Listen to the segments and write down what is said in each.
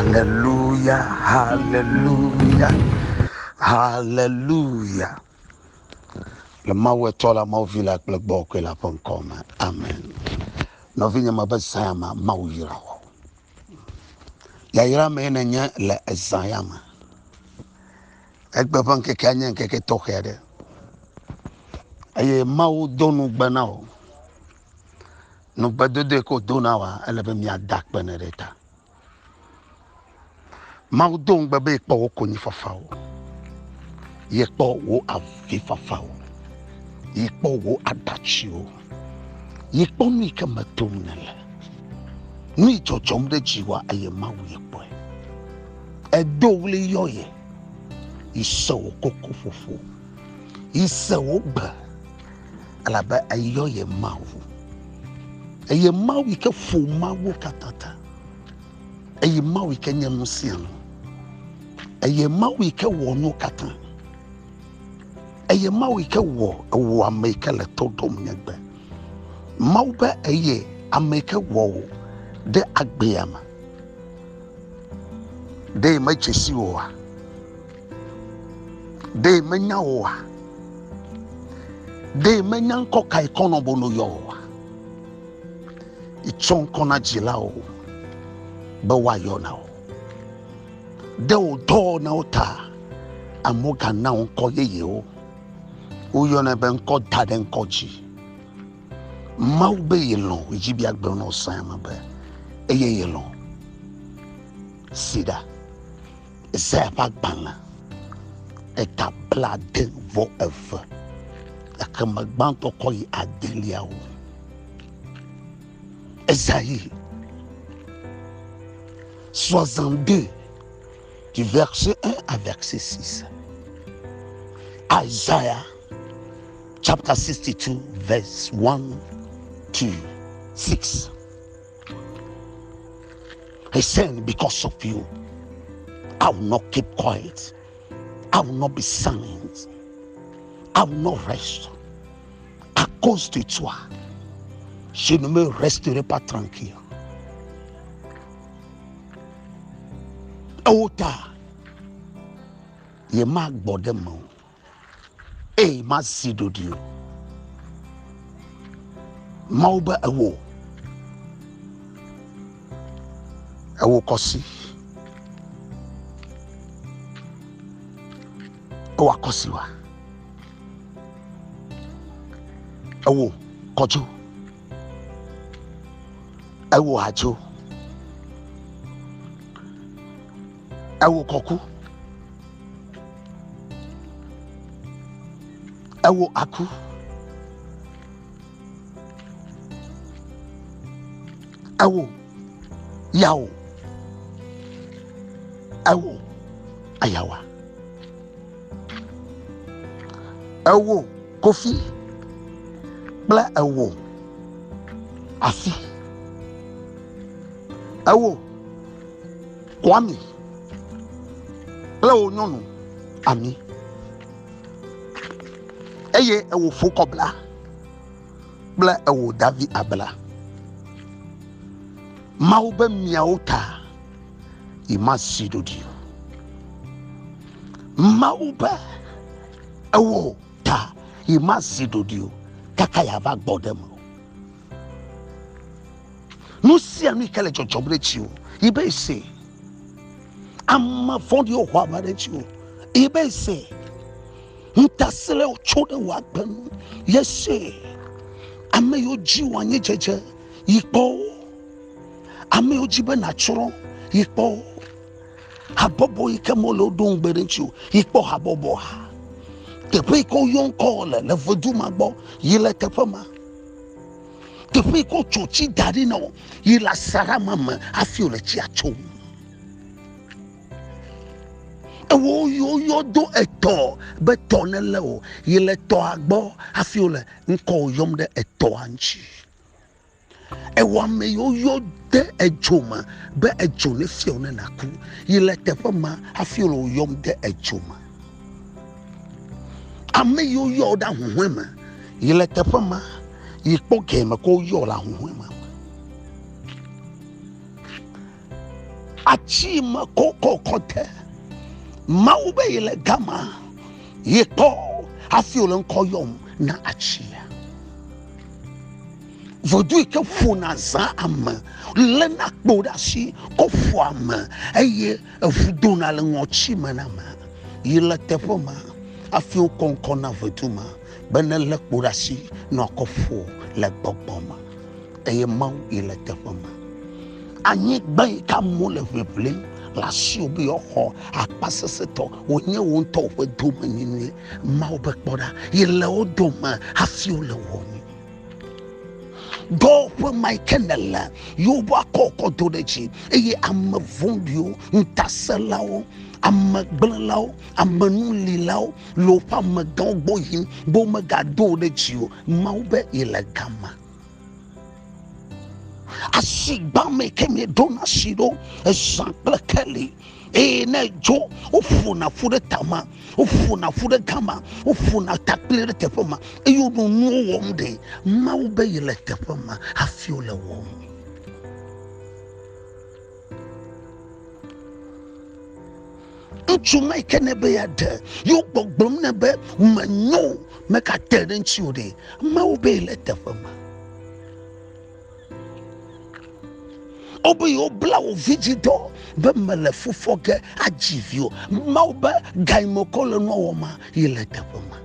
Hallelujah, hallelujah, hallelujah. Le Mawu Etɔ la, Mawu Vi la kple Gbɔgbɔ Kɔkɔe la ƒe ŋkɔ me. Amen. Nɔvinye me be zã ya me, Mawu yra wò. Yayra mee nènye le ezã ya me. Egbe ƒe ŋkekea nye ŋkeke tɔxɛ aɖe. Eye Mawu do nugbe na wò. Nugbedodoe ko do na wòa, ele be miada akpe nɛ ɖe ta. Mawu do ŋugbe be yekpɔ wò konyifafawo, yekpɔ wò avifafawo, yekpɔ wò aɖatsiwo, yekpɔ nu yi ke me tom nèle, nu yi dzɔdzɔm ɖe dziwòa eye Mawu yekpɔe. Edo ɣli yɔ ye, yi se wò kokoƒoƒo, yi se wò gbe elabe eyɔ ye Mawu. Eye Mawu yi ke ƒo Mawu katã ta. Eye Mawu yi ke nye nu sia nu. Eye Mawu yi ke wɔ nu katã. Eye Mawu yi ke wɔ ewɔ ame yi ke le to ɖom nye gbe. Mawu be eye ame yi ke wɔ wò ɖe agbea me. Ɖe medze si wò oa? Ɖe menya wò oa? Ɖe menya ŋkɔ kae kɔ nɔ bono yɔ oa? Itsɔ ŋkɔ na dzilawo be woayɔ na wo. Ɖe wò dɔwɔnawo ta amewo gana wo ŋkɔ yeyewo. Woyɔnɛ be ŋkɔ da ɖe ŋkɔ dzi. Mawu be yelɔ̃ dzi bia gblɔ na wò sã me be eye yelɔ̃. Si ɖa. Yesaya ƒe agbalẽ eta blaade vɔ eve ekeme gbãtɔ kɔ yi adeliawo. Esaïe 62 du verset 1 à verset 6. Isaiah chapter 62 verse 1 to 6. He said, Because of you, I will not keep quiet. I will not be silent. I will not rest. À cause de toi, je ne me resterai pas tranquille. Ewo ta ye ma gbɔ ɖe me o eye ma zi ɖoɖi o. Mawu be ewo ewo kɔsi ewo akɔsi wa ewo kɔdzo ewo adzo ewo kɔku ewo aku ewo yawo ewo ayawa ewo kofi kple ewo afi ewo kwami kple wò nyɔnu ami eye ewo fo kɔbla kple ewo davi abla mawu be miawo ta yi ma zi ɖoɖi o mawu be ewo ta yi ma zi ɖoɖi o kaka yeava gbɔ ɖe me o nu sia nu yi ke le dzɔdzɔm ɖe dziwò yi be ese ame vɔ̃ɖiwo xɔ aʋa ɖe dziwò yi be ese ŋutasẽlewo tso ɖe wò agbe nu yese ame yiwo dzi wò anyidzedze yi kpɔ wo ame yiwo dzi be nàtsrɔ̃ yi kpɔ wo habɔbɔ yi ke mele woɖo ŋugbe ɖe ŋuti o yi kpɔ habɔbɔa teƒe yi ke woyɔ ŋkɔ le le vedu ma gbɔ yi le teƒe ma Teƒe yi ke wotso tsi da ɖi na wo yi le asaɖa ma me hafi wole tsia tsom. Ewo woyɔ do etɔ be tɔ nelé o yi le tɔa gbɔ hafi wole ŋkɔ yɔm ɖe etɔa ŋuti. Ewɔ ame yiwo yɔ de edzo me be edzo nefia wo ne nàku yi le teƒe ma hafi wole wò yɔm de edzo me. Ame yiwo yɔ wo ɖe ahuhɔ̃e me yi le teƒe ma yi kpɔ gɛ me ko woyɔ le ahuhɔ̃e me. Atsi me kɔkɔkɔ de. Mawu be yi le gama ye kpɔ hafi wòle ŋkɔ yɔm na atsia. Vodu yi ke ƒona zã ame, léna kpo ɖe asi kɔ ƒoa ame eye eʋu dona le ŋɔtsi me na ame. Yi le teƒe ma hafi wokɔ ŋkɔ na vodu ma be nelé kpo ɖe asi nɔ akɔ ƒo le gbɔgbɔ me eye Mawu yi le teƒe ma. Anyigba yi ke amewo le ʋiʋlim le asiwò be yewoaxɔ akpasesẽtɔ wònye wò ŋutɔ ƒe domenyinue. Mawu be kpɔ ɖa, yi le wo dome hafi wole wɔm. Dɔwɔƒe ma yi ke nèle, yewo akɔ kɔ do ɖe dzi eye ame vɔ̃ɖiwo, ŋutasẽlawo, amegblẽlawo, amenulilawo le woƒe amegãwo gbɔ yim be womegado wo ɖe dzi o. Mawu be yele gama. Asigbame ke mieɖona asi ɖo ezã kple keli eye ne edzo woƒona ƒu ɖe tama, woƒona ƒu ɖe gama, woƒona takpli ɖe teƒe ma eye wonɔ nuwo wɔm ɖe. Mawu be yele teƒe ma hafi wole wɔm. Ŋutsu ma yi ke ne be yeaɖe ye wogbɔgblɔm ne be menyo megate ɖe ŋuti o ɖe, Mawu be yele teƒe ma. Wobe yewobla wò vidzidɔ be mele fufɔ ge adzi vi o. Mawu be gayime kɔ le nua wɔma yele teƒe ma.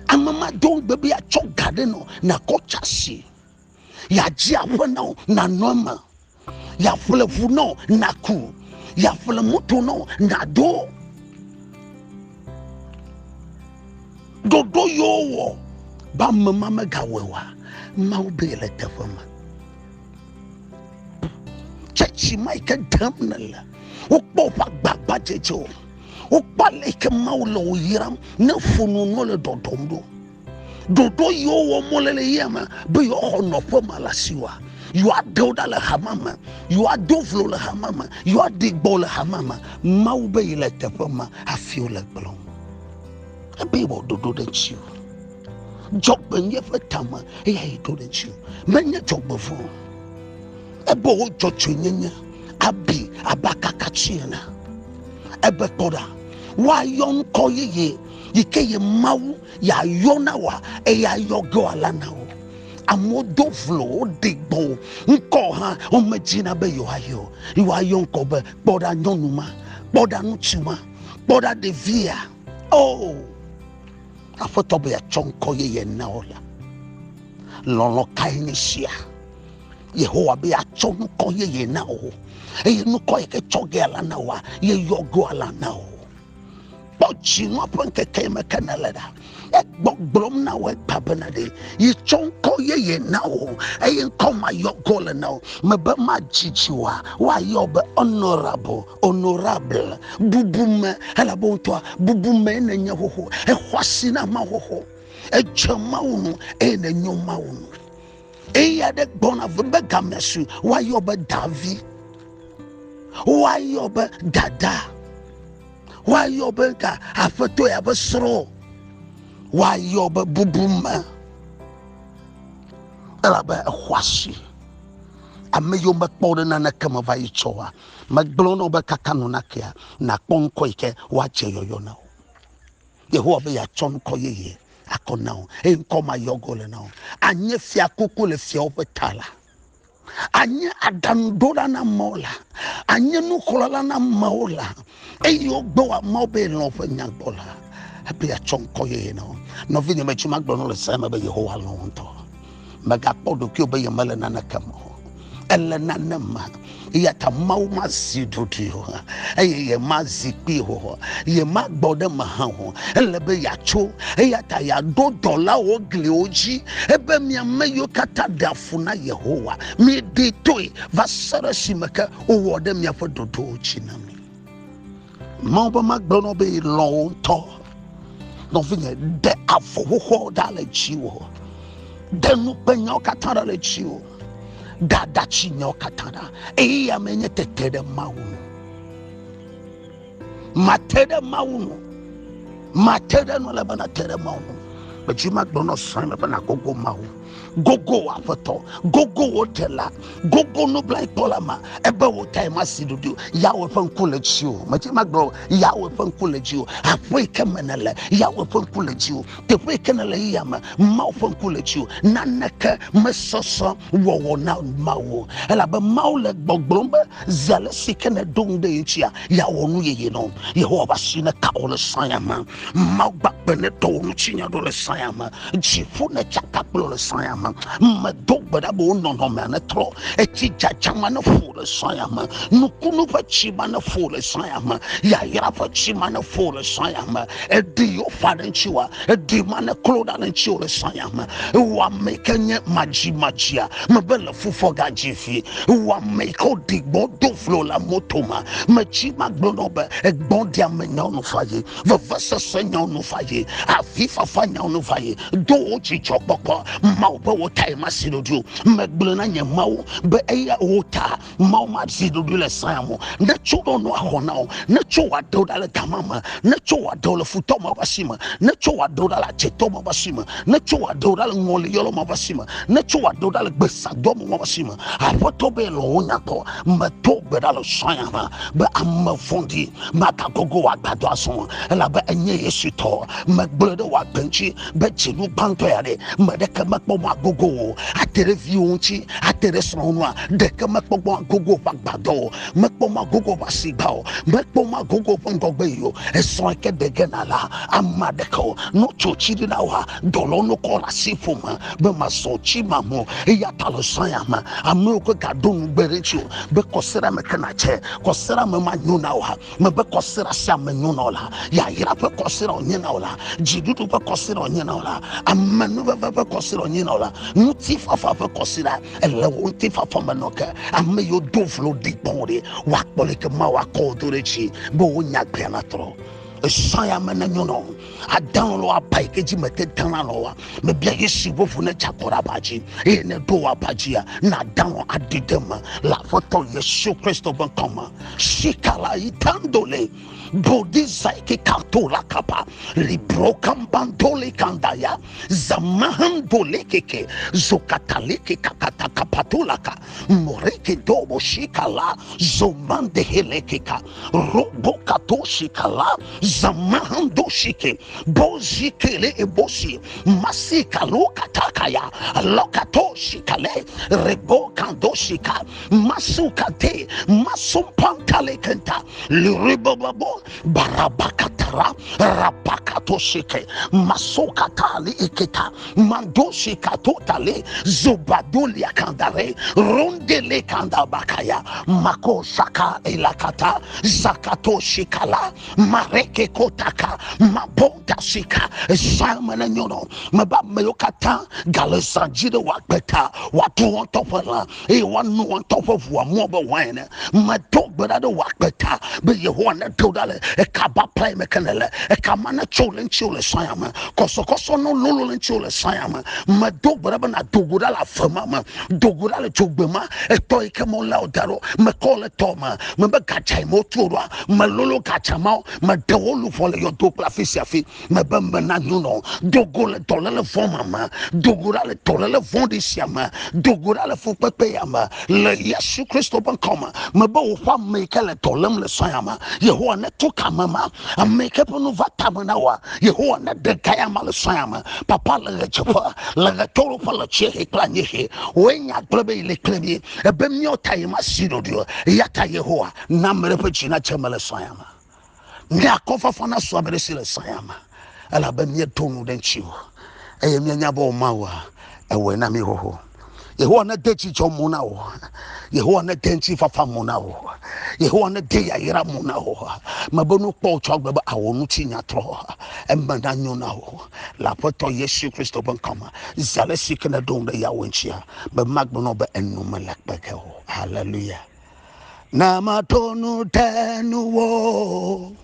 Ame ma do ŋugbe be yeatsɔ ga ɖe nɔ nakɔ tsasi. Yeadzi aƒe na wò nànɔ eme. Yeaƒle ʋu na wò nàku. Yeaƒle moto na wò nàdo. Ɖoɖo yiwo wɔ be ame ma megawɔe oa, Mawu be yele teƒe ma. Tsɛtsi ma yi ke dem nèle, wokpɔ woƒe agbagbadzedzewo, wokpɔ ale yi ke Mawu le wò yram ne ƒo nu nɔ le ɖɔɖɔm ɖo. Ɖoɖo yiwo wɔm wole le yia me be yewoaxɔ nɔƒe ma le asiwòa, yewoaɖe wo ɖa le hama me, yewoado vlo le hama me, yewoaɖi gbɔ le hama me. Mawu be yi le teƒe ma hafi wole gblɔm. Ebe yewɔ ɖoɖo ɖe ŋutiwò. Dzɔgbenyui ƒe tame eya yi ɖo ɖe ŋutiwò. Menye dzɔgbevɔ̃. Ebe wò dzɔdzɔenyenye abi abe akakatsi ene. Ebe kpɔ ɖa, woayɔ ŋkɔ yeye yi ke ye Mawu yeayɔ na wòa, eya yɔ ge wòala na wò. Amewo do vlo, woɖi gbɔ wò. Ŋkɔ hã womedzina be yewoayɔ o. Yewoayɔ ŋkɔ be kpɔ ɖa nyɔnu ma, kpɔ ɖa ŋutsu ma, kpɔ ɖa ɖevia. O, Aƒetɔ be yeatsɔ ŋkɔ yeye na wò la, lɔlɔ̃ kae nye sia? Yehowa be yeatsɔ ŋkɔ yeye na wò eye ŋkɔ yi ke tsɔ ge ala na wòa, yeyɔ ge ala na wò. Kpɔ dzinua ƒe ŋkeke me ke nèle ɖa. Egbɔgblɔm na wò egba bena ɖe yetsɔ ŋkɔ yeye na wò eye ŋkɔ ma yɔ ge le na wò. Mebe madzidzi wòa, woayɔ be honorable, honorable, bubume, elabe ŋutɔa bubume nenye xoxo, exɔ asi na Mawu xoxo, edze Mawu nu eye nenyo Mawu nu. Eya ɖe gbɔna be game su woayɔ be davi, woayɔ be dada, woayɔ be ga aƒetɔ ya be srɔ̃, woayɔ be bubume, elabe exɔ asi. Ame yiwo mekpɔ ɖe naneke me va yi tsɔ oa, megblɔ na wo be kaka nu nakea, nakpɔ ŋkɔ yi ke woadze yɔyɔ na wo. Yehowa be yeatsɔ ŋkɔ yeye akɔ na wò eye ŋkɔ ma yɔ go le na wò. Anye fiakuku le fiawo ƒe ta la. Anye aɖaŋuɖola na amewo la. Anye nuxlɔ̃la na amewo la. Eye wogbe wò amewo be yelɔ̃ woƒe nya gbɔ la. Ebe yeatsɔ ŋkɔ yeye na wò. Nɔvinye, metsi magblɔ na wò le sea me be Yehowa lɔ̃ wò ŋutɔ. Mègakpɔ ɖokuiwò be yemele naneke me o. Ele nane me. Eya ta Mawu mazi ɖoɖoe o eye yemazi kpii o. Yemagbɔ ɖe eme hã o. Ele be yeatso. Eya ta yeaɖo dɔlawo gliwo dzi ebe mi ame yiwo katã ɖea fu na Yehowa, miɖi toe va se ɖe esime ke wowɔ ɖe miaƒe ɖoɖowo dzi na mi. Mawu be magblɔ na wò be yelɔ̃ wò ŋutɔ. Nɔvinye, ɖe avɔ xoxoawo ɖa le dziwò. Ɖe nukpenyawo katã ɖa le dziwò. Ɖe aɖatsinyawo katã ɖa. Eya me nye tete ɖe Mawu ŋu. Mate ɖe Mawu ŋu. Mate ɖe nu le be nate ɖe Mawu ŋu. Medzi magblɔ na srɔ̃ me be nagogo Mawu. Gogo wò Aƒetɔ, gogo wò Ɖela, gogo nublanuikpɔla ma, ebe wò tae masi ɖoɖoe o. Yahweh ƒe ŋku le dziwò. Medzi magblɔ o, Yahweh ƒe ŋku le dziwò. Aƒe yi ke me nèle, Yahweh ƒe ŋku le dziwò. Teƒe yi ke nèle yia me, Mawu ƒe ŋku le dziwò. Naneke mesesẽ wɔwɔ na Mawu o. Elabe Mawu le gbɔgblɔm be zi ale si ke nèɖo ŋu ɖe ye ŋutia, yeawɔ nu yeye na wò. Yehowa ƒe asi neka wò le sã ya me. Mawu gbagbe neɖɔ wò ŋutinya ɖo le sã ya me. Dziƒo netsaka kple wò le sã ya me. Medo gbe ɖa be wò nɔnɔmea netrɔ. Etsi dzadza ma neƒo le sã ya me. Nukunu ƒe tsi ma neƒo le sã ya me. Yayra ƒe tsi ma neƒo le sã ya me. Eɖi yewo ƒã ɖe ŋutiwòa, eɖi ma neklo ɖa ɖe ŋutiwò le sã ya me. Wò ame yi ke nye madzimadzia, mebe le fufɔ gadzi vi. Wò ame yi ke woɖi gbɔ do vlo le moto me, metsi magblɔ na wò be egbɔ ɖi ame nyawo nu va yi, vevesese nyawo nu va yi, avifafa nyawo nu va yi. Do wò dzidzɔkpɔkpɔ. Mawu be wò tae masi ɖoɖoe o. Megblɔe na nye Mawu be eya wò ta Mawu mazi ɖoɖoe le zã ya me o. Ne tso ɖo nu axɔ na wò, ne tso wòaɖe wò ɖa le gama me, ne tso wòaɖe wò le futɔ ma ƒe asi me, ne tso wòaɖe wò ɖa le adzetɔ ma ƒe asi me, ne tso wòaɖe wò ɖa le ŋɔliyɔlɔ ma ƒe asi me, ne tso wòaɖe wò ɖa le gbesadɔ ma ƒe asi me. Aƒetɔ be lɔ̃ wò nya gbɔ. Medo gbe ɖa le zã ya me be ame vɔ̃ɖi magagogo wò agbadɔ azɔ o, elabe enye Yesu tɔ. Megblɔe ɖe wò agbe ŋuti be dzinu gbãtɔ ya ɖe, ame ɖeke mekpɔ mɔ agogo wò o, ate ɖe viwò ŋuti, ate ɖe srɔ̃wò nua, ɖeke mekpɔ mɔ agogo wò ƒe agbadɔ o, mekpɔ mɔ agogo wò ƒe asigba o, mekpɔ mɔ agogo wò ƒe ŋgɔgbe yi o. Esrɔ̃ yi ke ɖe ge nàla, ame aɖeke o. Ne wotso tsi ɖi na wòa, dɔlɔwo nokɔ le asi ƒome be mazɔ tsi ma me o. Eya ta le zã ya me, amewo ke gaɖo nugbe ɖe ŋuti o be kɔsiɖa me ke nàdze, kɔsiɖa me manyo na wòa, mebe kɔsiɖa sia menyo na wò la, yayra ƒe kɔsiɖa wònye na wò la, dziɖuɖu ƒe kɔsiɖa wònye na wò la, amenuveve ƒe kɔsiɖa wònye na wò la, ŋutifafa ƒe kɔsiɖa ele wò ŋutifafa me nɔ ke. Ame yiwo do vlo ɖi gbɔ̃ ɖi, woakpɔ leke Mawu akɔ wo do ɖe dzi be wo nyagbea natrɔ. Esã ya me nenyo na wò. Adã lɔ aba yi ke dzi mete dãna le oa, mebia Yesu ƒe ʋu nedze akɔ ɖe aba dzi eye neɖo wò aba dzia, na adã lɔ aɖi ɖe eme le Aƒetɔ Yesu Kristo ƒe ŋkɔ me. Shikala itandole bodizaiki katola kapa librokambandole kandaya zamahandole keke zokataleke kakatakapatolaka moreke dobo shikala zomandehelekeka robokatoshikala zamahandoshike bozikele ebosi masika lokatakaya lokatoshikale rebokandoshika masukate masumpantalekenta liribobabo barabakatara rapakatoshike masokatali iketa mandoshikatotale zobadolia kandare rondele kandabakaya makoshaka elakata zakatoshikala mareke kotaka mabontasika zamene nyono meba amewo katã gale zã dzi ɖe woagbe ta woaɖu wo ŋutɔ ƒe lã eye woano wo ŋutɔ ƒe ʋua mɔ be wain ene. Medo gbe ɖa ɖe wò agbe ta be Yehowa neɖe wò ɖa le ekaba plae me ke nèle. Ekama netso le ŋutiwò le zã ya me. Kɔsɔkɔsɔ no lolo le ŋutiwò le zã ya me. Medo gbe ɖa be nàdo go ɖa le ave ma me. Do go ɖa le dzogbe ma. Etɔ yi ke me wolé wò da ɖo. Mekɔ le tɔ me. Mebe gadza yi me wotu wò ɖoa. Melolo gadza mawo. Meɖe wò luʋɔ le yɔdo kple afi sia afi. Mebe mena nyonɔ. Do go le dɔléle vɔ̃ ma me. Do go ɖa le dɔléle vɔ̃ɖi sia me. Do go ɖa le fukpekpe ya me. Le Yesu Kristo ƒe ŋkɔ me. Mebe woƒe ame yi ke le dɔ lém le zã ya me. Yehowa netu kame ma. Ame yi ke ƒe nu va tame na woa. Yehowa neɖe ga ya ma le zã ya me. Papa le ɣedzeƒe, le ɣetoɖoƒe, le dziehe kple anyiehe. Wòe nya gblɔ be yele kple mí. Ebe míawo ta yi ma si ɖoɖoe o. Eya ta Yehowa na ame ɖe ƒe dzi nadze eme le zã ya me. Ne akɔfafa nasu ame ɖe si le zã ya me. Elabe míeɖo nu ɖe ŋuti o. Eye míenya be wò Mawua, ewɔe na mí xoxo. Yehowa nede dzidzɔ mo na wò. Yehowa nede ŋutifafa mo na wò. Yehowa nede yayra mo na wò. Mebe nu kpɔ wò tsɔ gblɔ be awɔ ŋutinya trɔ. Eme nanyo na wò. Le Aƒetɔ Yesu Kristo ƒe ŋkɔ me. Zi ale si ke nèɖo ŋu ɖe Yahweh ŋutia, be magblɔ na wò be enu mele kpe ge o. Hallelujah. Na maɖo nu ɖe nuwò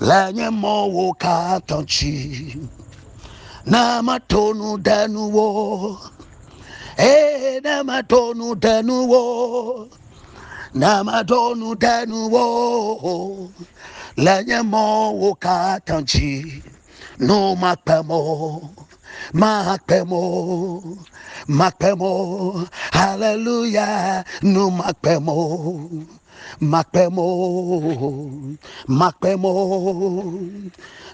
le nye mɔwo katã dzi. Na maɖo nu ɖe nuwò. Ee, na maɖo nu ɖe nuwò. Na maɖo nu ɖe nuwò le nye mɔwo katã dzi. Nu makpem o. Makpe mo, makpe mo, hallelujah, nu makpe mo. Makpe mo, makpe mo,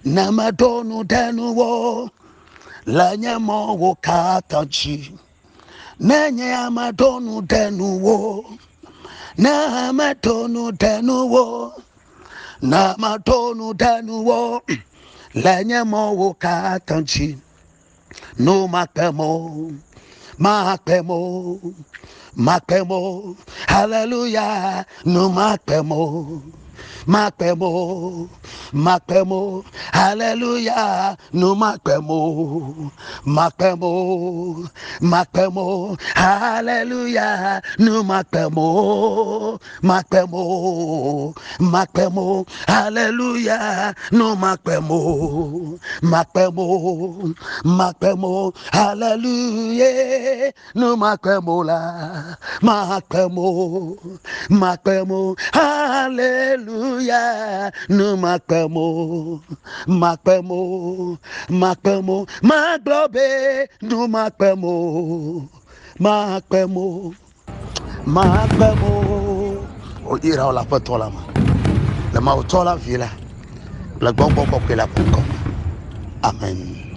ne meɖo nu ɖe nuwò le nye mɔwo katã dzi. Ne nye ame ɖo nu ɖe nuwò, ne meɖo nu ɖe nuwò, ne meɖo nu ɖe nuwò le nye mɔwo katã dzi. Nu makpe mo, makpe mo, makpe mo, hallelujah, nu makpe mo. Makpe mo, makpe mo, hallelujah, nu makpe mo, makpe mo, makpe mo, hallelujah, nu makpe mo, makpe mo, makpe mo, hallelujah, nu makpe mo, makpe mo, makpe mo, hallelujah, nu makpe mo la, makpe mo, makpe mo, hallelujah, nu makpe mo, makpe mo, makpe mo, magblɔ be nu makpe mo, makpe mo, makpe mo. Woyra wò le Aƒetɔ la me, le Mawu Tɔ la, Vi la, kple Gbɔgbɔ Kɔkɔe la ƒe ŋkɔ me. Amen.